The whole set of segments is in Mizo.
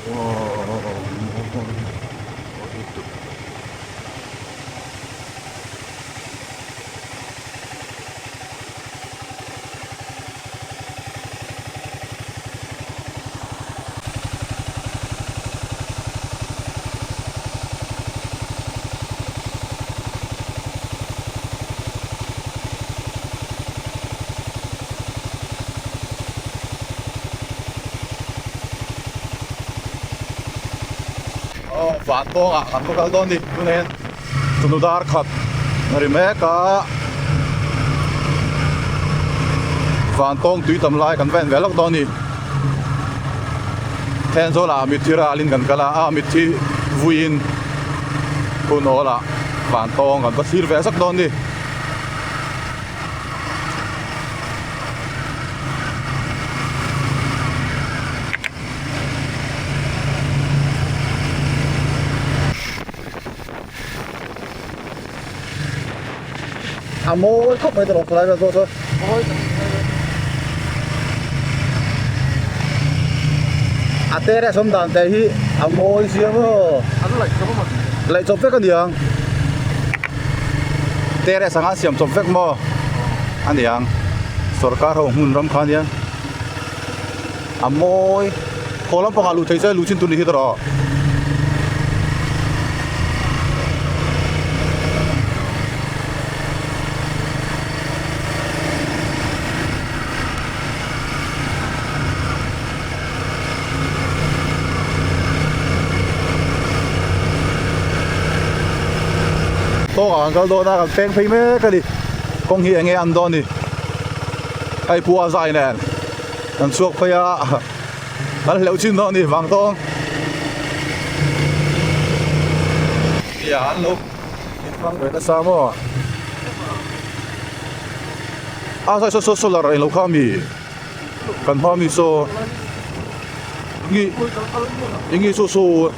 Aw van tawngah kan va kal dawn ni tunah hian tunu dar khat a ri mek a van tawng tui tam lai kan va en ve lawk dawn ni Thenzawl ah mitthi ralin kan kal a a mitthi vuiin hun awl ah van tawng kan va thlir ve zak dawn ni. A mawi khawp mai tawh khawlai vel pawh chu. A terrace awm dan te hi a mawi sia maw. Laih chawp vek a niang. Terrace anga siam chawp vek maw a niang. Sorkar ho hmun ram kha nia. A mawi. Khaw lampangah luh theih se luh chin tur ni hi tawh. Tawngah kan kal dawn a kan peng phei mek a ni kawng hi enge an dawn ni hei pua zai nen. Kan chhuak phei a kan hleuh chin dawn a ni vang tawng nia an lo inhmang ve nasa maw a saw saw solar a inlo kha ami kan hma ami saw ngi enge saw saw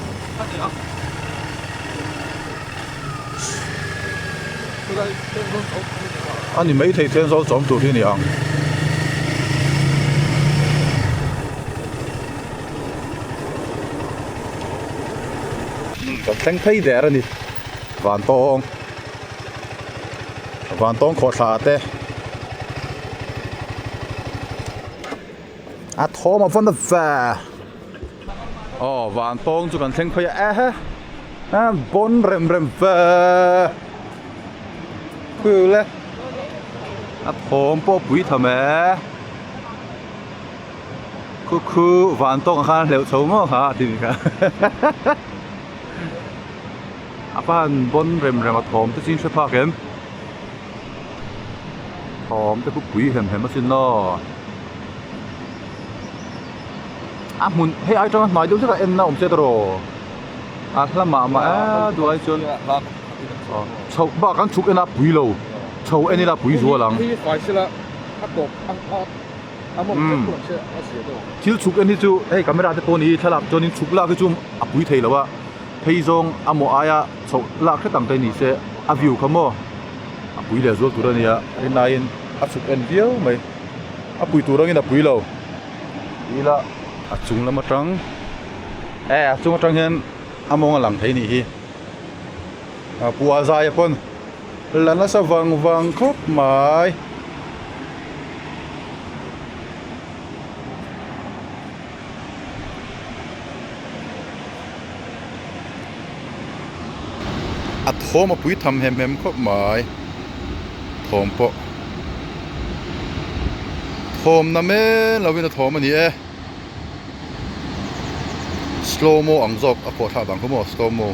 a ni maithei Thenzawl chawm tur hi a ni ang. Kan thleng phei der a ni Vantawng Vantawng khawhthla te a thawm a va na ve. Aw van tawng chu kan thleng phei a ehe a bawn rem rem ve khu le a thawm pawh pui tham e khu khu van tawng ah khan hleuh chho maw kha a ti kha a pan bawn rem rem a thawm te chu in hre phak em thawm te khu pui hem hem asin aw. A hmun hei ai tanga hnai deuh zet a en na awm se tawh a hla mah mah e duai chuan chho bak an chhuk en a pui lo chho en ila pui zual ang thil chhuk en hi chu hei camera te pawh ni thlalak chuanin chhuk lak hi chu a pui thei lo a phei zawng a maw aia chhoh lak hret ang te ni se a view kha maw a pui leh zual tur a nia rinaiin a chhuk en viau mai a pui tur angin a pui lo. Ila a chung lam atang e a chung atang hian a mawng a lang thei nih hi a pua zai a pawn la nasa vang vang khawp mai. A thawm a pui tham hem hem khawp mai thawm pawh. Thawm na men lovin a thawm a ni e. Slow mo ang zawk a pawh thlak dang kha maw slow mo.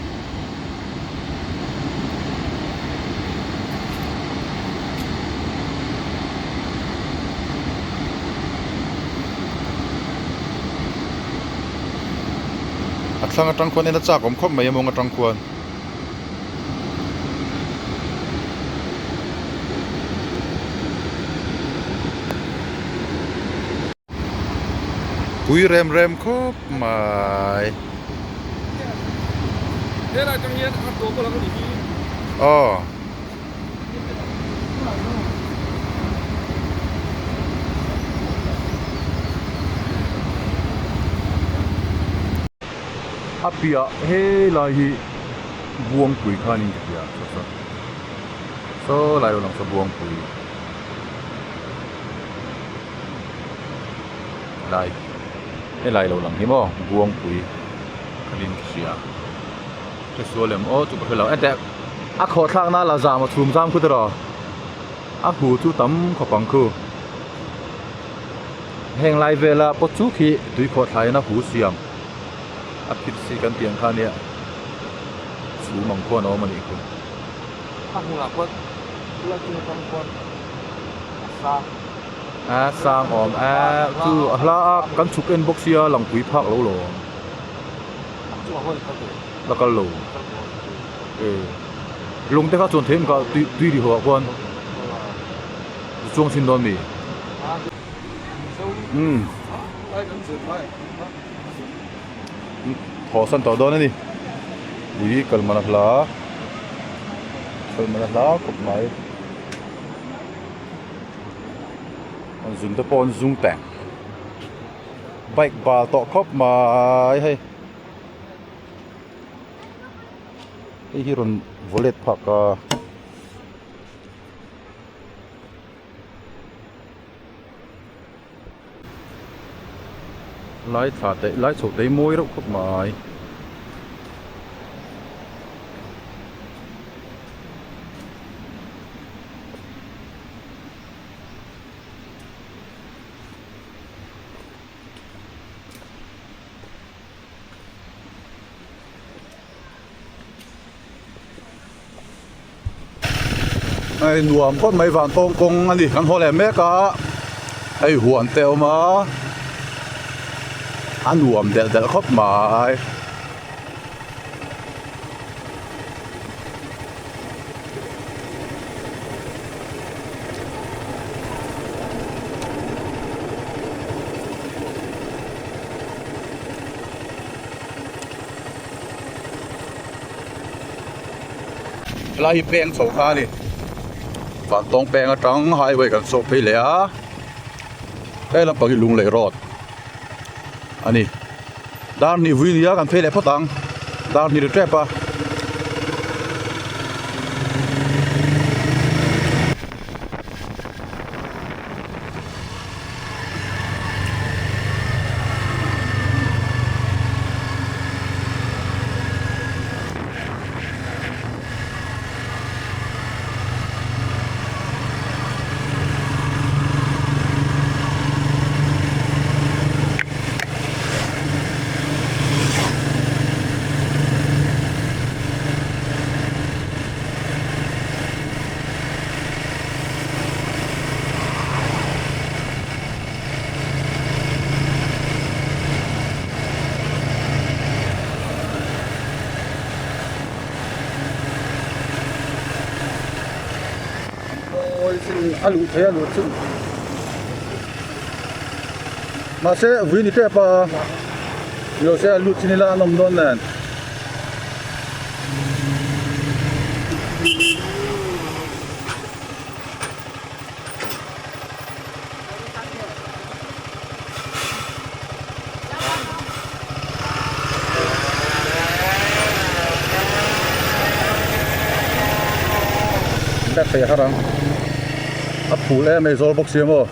A thlang atang khuan en a chak awm khawp mai a mawng atang khuan. Pui rem rem khawp mai. Helai tang hian a tawp a lang a nih hi. Aw. A piah helai hi Buangpui kha niin ka hria saw saw saw lai lo lang saw Buangpui lai helai lo lang hi maw Buangpui kha niin ka hria hresual em aw chu ka hrelo enteh a khawhthlak na la zam a chhum zam khut erawh a hu chu tam khawp ang khu heng lai vela pawt chu khi tui khawhthlai in a hu siam. A phit si kan tih ang kha ania chhum ang khuan a awm a nih khu. A hmunah khuan la chung atang khuan a sang. A sang awm a chu a hla a kan chhuk en bawk sia langpui phak lo lo awm. A chungah khuan i kal ve. La kal lo. E lung te kha chuan thei em kha tui tui ri ho ah khuan chuang chhin dawn mi. Umm. Thawh san tawh dawn a ni ui kal man a hla kal man a hla khawp mai an zun te pawh an zung teng bike bal tawh khawp mai hei hei hi rawn vaw let phak a. Lai thla te lai chho te hi mawi reuh khawp mai. Hei nuam khawp mai van tawng kawng a ni kan haw leh mek a hei huan te a awm a a nuam delh delh khawp mai. Helai hi peng chho kha a ni vantawng peng atang highway kan chhuak phei leh a he lampang hi lunglei road a ni dar hnih vui nia kan phei leh phawt ang dar hnih ri tep a. A luh theih a luh chu mahse vui ni tep a ni lo se a lut chin ila an awm dawn nen. Back phei a har ang a phul em ei zawl bawk si ang aw.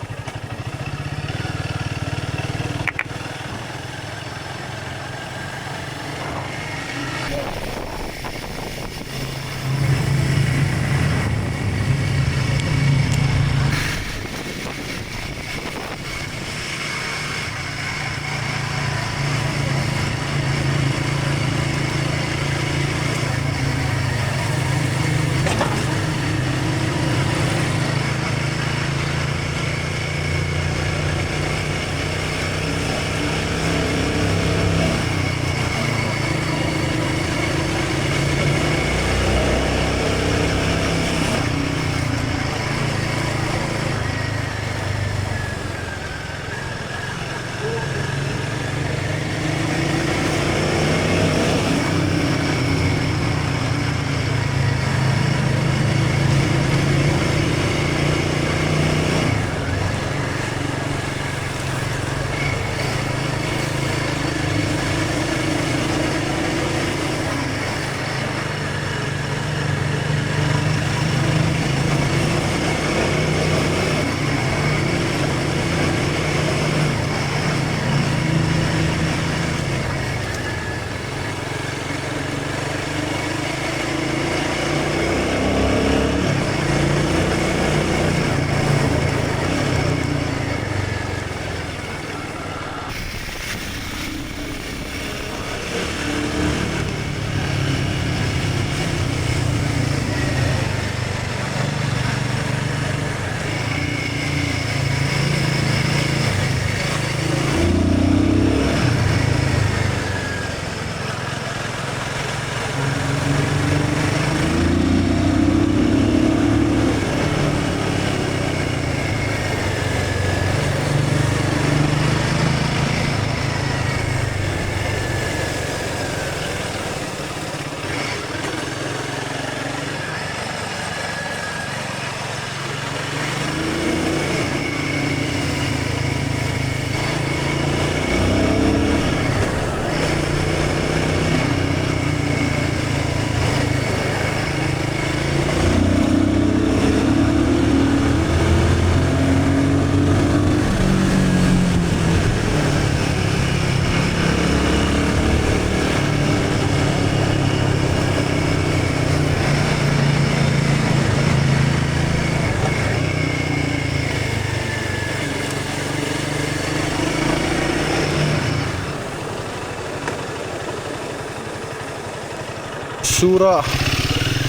sur a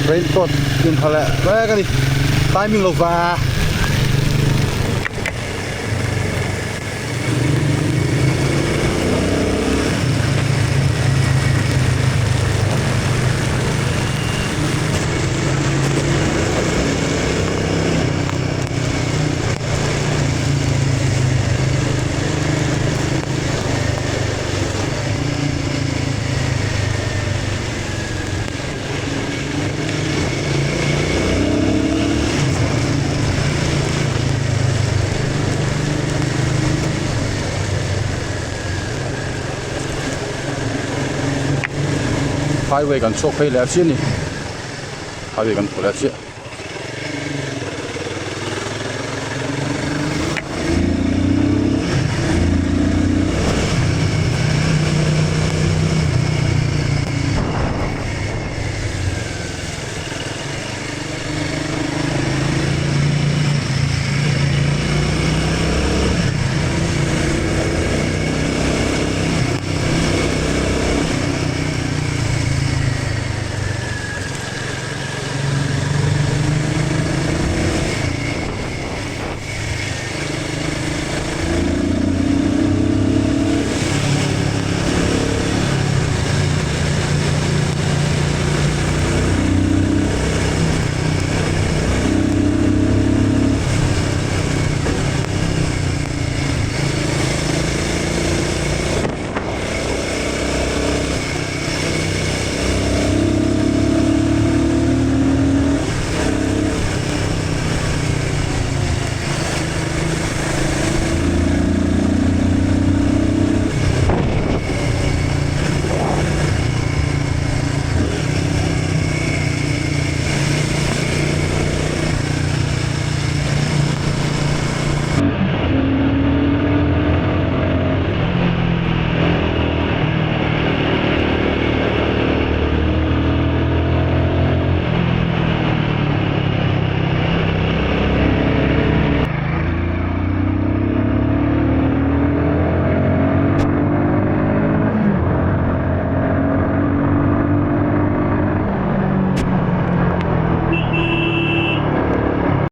raincoat ken ha leh vek a ni timing lo va. Highway kan chhuak phei leh a chiah a ni highway kan thaw leh a chiah.